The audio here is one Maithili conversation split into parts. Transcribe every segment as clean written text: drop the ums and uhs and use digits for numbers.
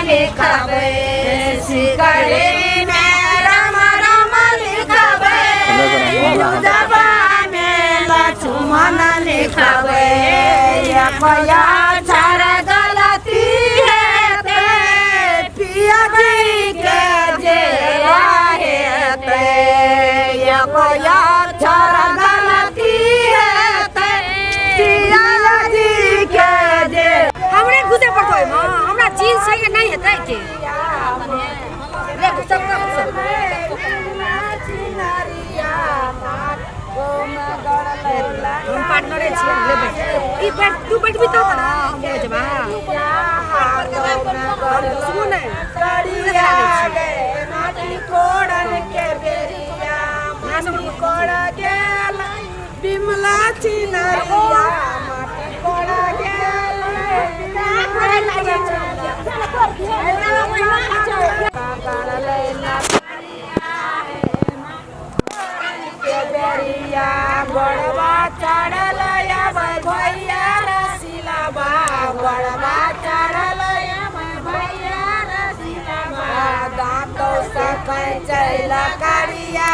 लिखबै सिकड़ी में राम राम लिखबै जबा में लक्ष्मण लिखबै अपया छर गलती हेतै पिया जी के जे हेतै अपया छर गलती हेतै पिया जी के जे हमरे घुसे पड़तो ओहिमे हमरा जींस छै कि नहि हेतै के रे घुसब कब घुसब हम पार्टनरे छियै लेबै ई बैठ तू बैठबी तब ने हम लेबै जेबा हम घुसबो नहि बिमला चिनरिया माटी कोड़ा गेल गड़वा चढ़ल भैया रसिलबा गड़वा चढ़ल भैया रसिलबा दाँतो सकै चैल करिया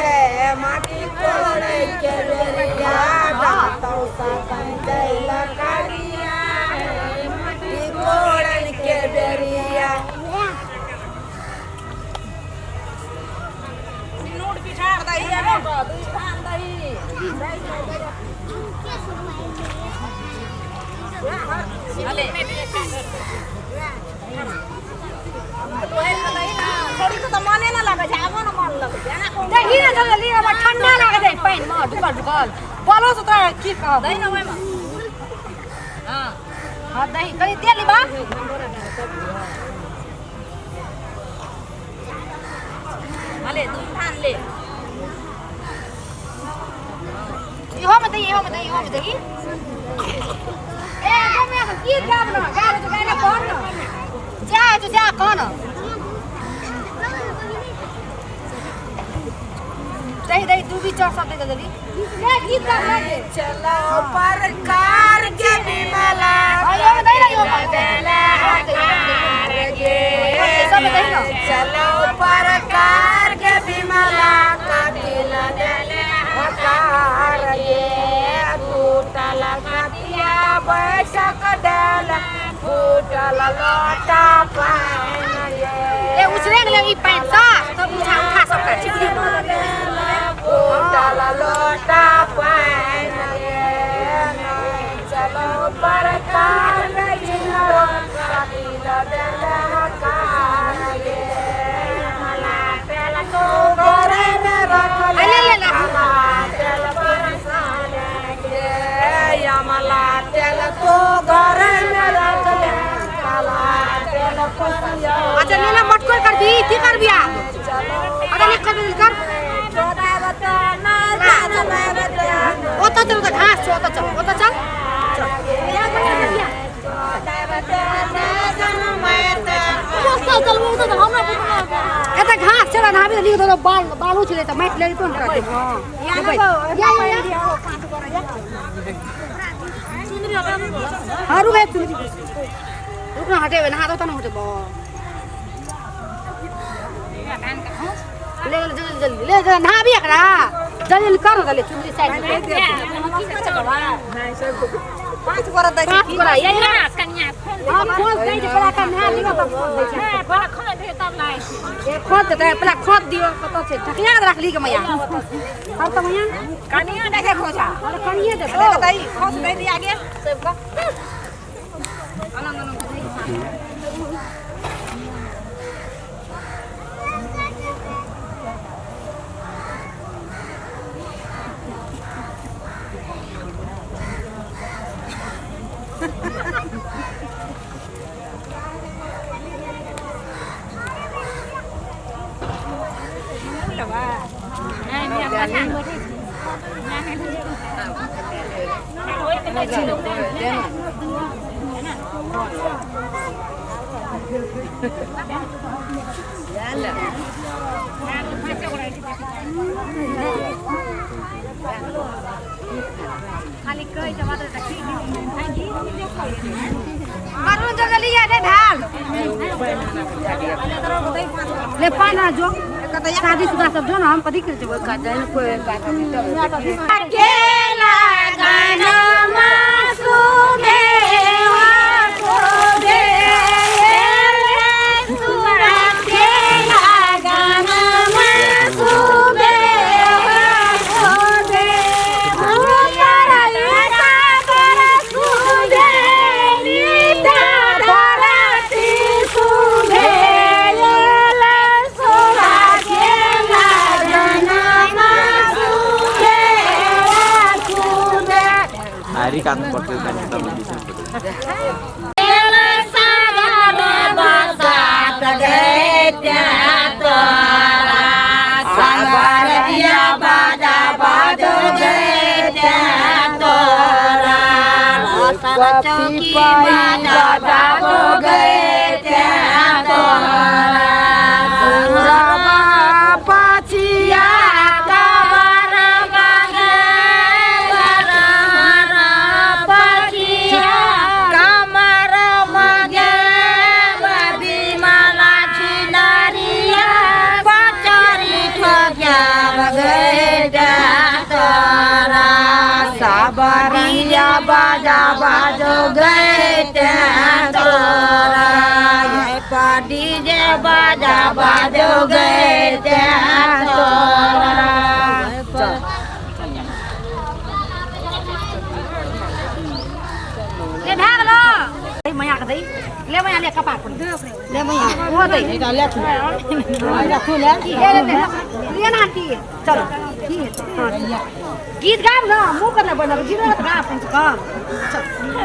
हे माटी कोड़ै के बेरिया दाँतो सकै चैल करिया हे माटी कोड़ै के बेरिया दही ने जल्दी हमरा ठंडा लागै छै पानि मे डुबल डुबल बोलो से तोरा की कहब दही ने ओहिमे हां हां दही कनि तेल बा ले दू थान ले इहो में दही इहो में दही इहो में दही ए गो में की गाब न गाब तो गाने कौन न जा जो जा कौन दही दही दूबी चार सब दे जल्दी ले गीत गाब ना दे चलो परकार के बिमला इहो में दही ना इहो में गे सब दही ना चलो परकार के बिमला कपिल देले हकार गे फूटल कतिया बैठक देल फूटल लोटा पान गे ए उछले गेलै ई पानि सँ तब उठा उठा सबटा चिपड़ी फूटल लोटा पान गे चलो परकार के बिमला कपिल देले हकार गे मला तेल तो घरे में रखले ले ले ले तेल बरसाने गे यमला तेल तो घरे में रखले काला तेल पसिया अच्छा ले ले मटकोर कर दी की करबी आब अच्छा ले कर दे कर ओतऽ चल ओतऽ घास छौ ओतऽ चल ओतऽ चल एतऽ घास छै नहाबी तऽ नीक बाल बालू छलै तऽ माटि लेलितो ने तोरा हां या या या हां रुक एक चुनरी रुक ना हटेबे नहा दो तब ना हटेबो ले ले जल्दी जल्दी ले जल्दी नहाबी एकरा जल्दी कर दे चुनरी साइड में पाँच गोरा दै पाँच गोरा ये ना कनिया हां खोज दै छै पहला का नहा लियो तब खोज दै छै बड़ा खोल दे तब लाइ ए खोज देतै पहला खोज दियो कतऽ छै ढकिया के रखली के मैया हम तऽ मैया कनिया देखे खोजा अरे कनिए देतौ दही खोज दे दिया गे सबको खाली कहै छै मात्र तऽ की वरुण जल्दी आ रे ढाल। ले पानि आ जो शादी शुदा सब जो ना हम कथी करै छियै काज जाय कोई अकेला गाना मासूमे सुबे अकेला गाना मासूमे सुबे Hari kan पड़ते तब बाजा बाजो गए तोरा डीजे बाजा बाजो गए तोरा। ले भए गेलो मैया के दही ले मैया ले कपार पर ले मैया ओ दही ले ले ले ना आंटी चलो गीत गाब ना मुँह करना बनब गीत गाब कम से कम।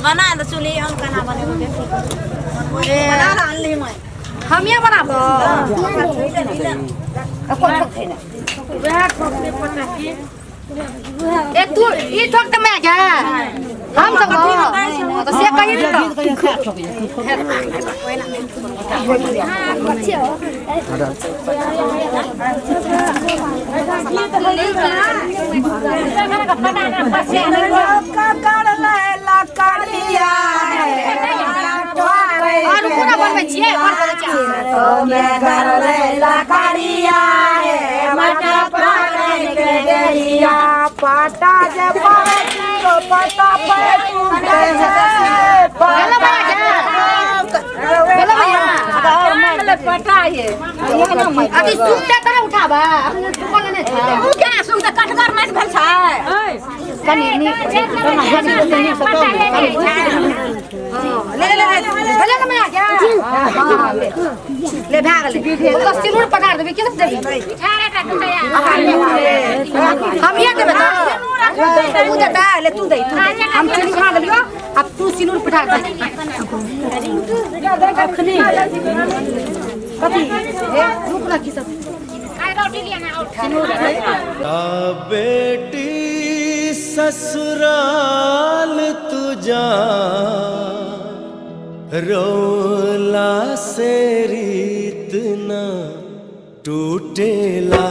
बना दे चूल्ही हम केना बनेबै बना अनली मैं हमिए बनाबो ए तू ई ठोक त मैं जा हम सब तो से कही न पाटा जे पता बेटा ये अथी सुखते तोरा उठाबा अपने सुखल नहि छै उ केना सुखते कटगर मासि भेल छै कनि नीक ले ले ले भेलै ने मैया के ले भए गेलै ओकरा सिनूर पटार देबै की सब देबी हम ये देबै तऽ तू देता ले तू दे तू दे हम चीनी बना देलियो अब तू सिनूर पटार दे अखनी कथी हे रुक ना की सब बेटी ससुराल तुझा रोला से रीत ना टूटेला।